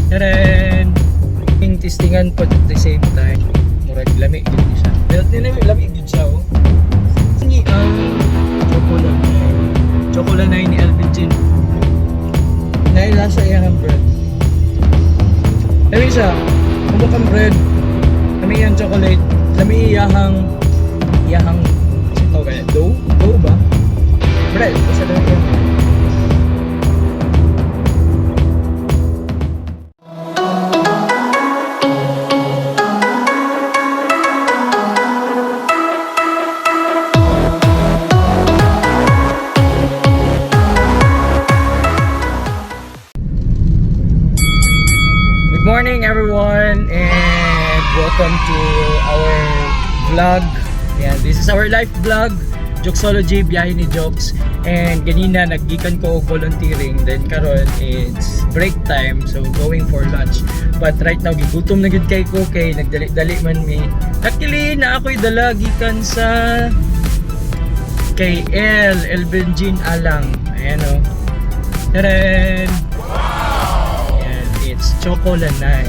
Taren! Yung testingan po at the same time. Murag lami gid siya. Pero tinami lami gid siya oh. Ni ang chocolate. Chocolate ni Alvin Jean. Nailasa iyang bread. Lami siya. Humok ang bread. Lami iyang chocolate. Lami iyahang sa tawag kaya? Dough? Dough ba? Bread. Basta lami iyang bread. Good morning, everyone, and welcome to our vlog. Yeah, this is our life vlog, Jokesology, biyahe ni Jokes. And ganina naggikan ko og volunteering, then karon it's break time, so going for lunch. But right now gigutom na gid kay ko kay nagdali-dali man mi. Luckily na ako'y dala gikan sa kay L, Elvin Jean Alang. Ayan oh. Taren! Ayan, it's Chocolanay.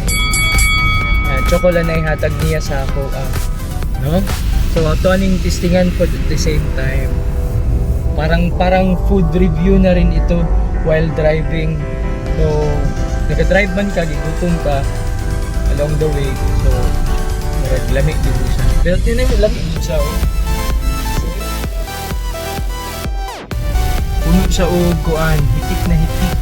Ayan, Chocolanay hatag niya sa ako. Ah, no? So, ato aning testingan po at the same time. Parang parang food review na rin ito while driving. So, nag-drive man ka, gigutom ka along the way. So, murag lami gid siya. Pero tinay lami gid siya oh. Puno siya og kuan, hitik na hitik.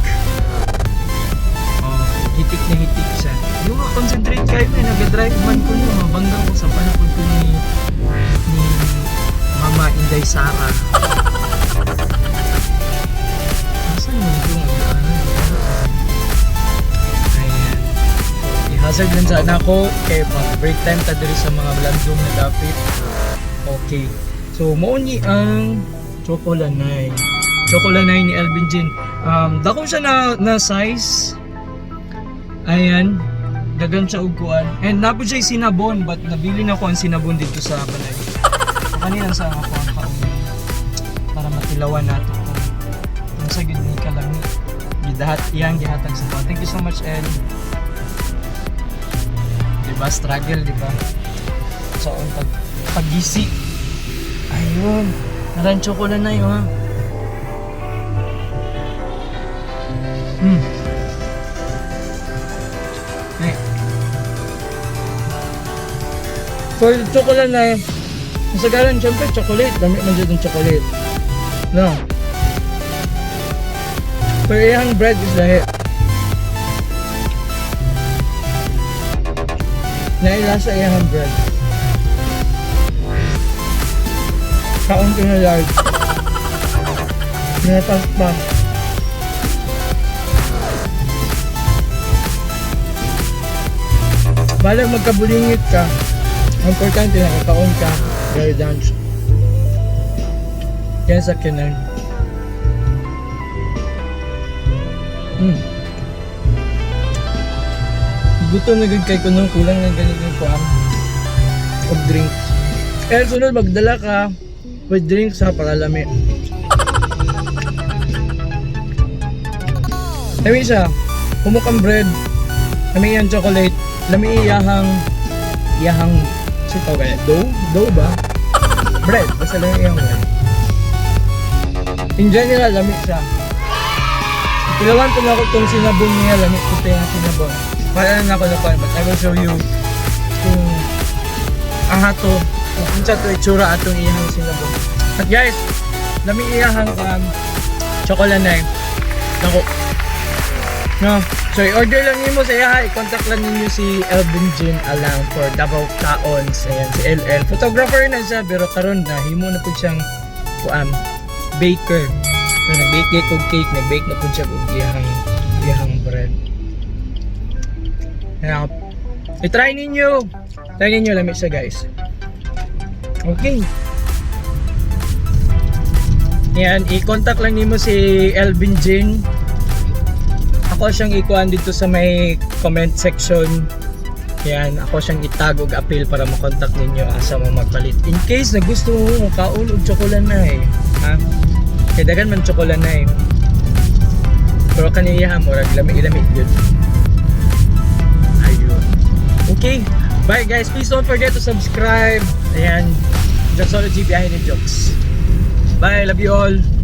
Oh, hitik na hitik siya. Yung nga concentrate kayo may nag-drive man ko no, mabangga ko sa panapod ko ni Mama Inday Sara. Asan mo ito ang ano? Ayan. So, i-hazard lang sana ako kay mag break time ta diri sa mga landong na dapit. Okay. So mao ni ang Chocolanay. Chocolanay ni Alvin Jean. Dako siya na size. Ayan. Dagan siya og kuan. And napod siya sinabon, but nabili na ko ang sinabon dito sa balay. So kanina sa ako ang kaon para matilawan nato kung sa gid ni kalami. Gidahat iyang gihatag sa ko. Thank you so much, El. Diba struggle, diba? So ang paggisi. Ayun. Naran chocolate na yun, ha. Eh. For chocolate na eh. Masagalan, syempre, chocolate. Dami man dyan ng chocolate. No. Pero iyang bread is lahi. Nailasa iyang bread. Kaon ko na large. Natas pa. Balag magkabulingit ka. Ang importante nakakaon ka. Very dance. Yan sa kinan. Gutom na gud kay kuno, kulang na ganito yung kuam of drinks. Eh sunod magdala ka with drinks ha para lami. Lami siya. Humok ang bread. Lami ang chocolate. Lami iyahang iyahang si tawag kaya? Dough? Dough ba? Bread. Basta lami iyang bread. In general, lami siya. Tilawan ko na ako itong sinabon niya. Lami ko ito yung sinabon. Para na ako na but I will show you kung ang hato, kung unsa to itsura atong iyahang sinabon. At guys, lami iyahang chocolate na Nako. No. So i-order lang nimo sa iya, i-contact lang ninyo si Elvin Jean Alang for Davao Kaons. Ayan si LL. Photographer na siya pero karon na himo na pud siyang kuan baker. So, nag-bake og cake, nag-bake na pud siya og iyahang bread. Kaya, i-try ninyo. Try ninyo lami siya, guys. Okay. Yan, i-contact lang nimo si Elvin Jean. Ako siyang ikuan dito sa may comment section. Yan, ako siyang itag og appeal para makontak ninyo asa mo magpalit. In case na gusto mo kaon og chocolate na eh. Ha? Kay daghan man chocolate na eh. Pero kaniya murag lami-lami gyud. Bye, guys. Please don't forget to subscribe. Ayan. Joxology, biyahe ni Jokes. Bye. Love you all.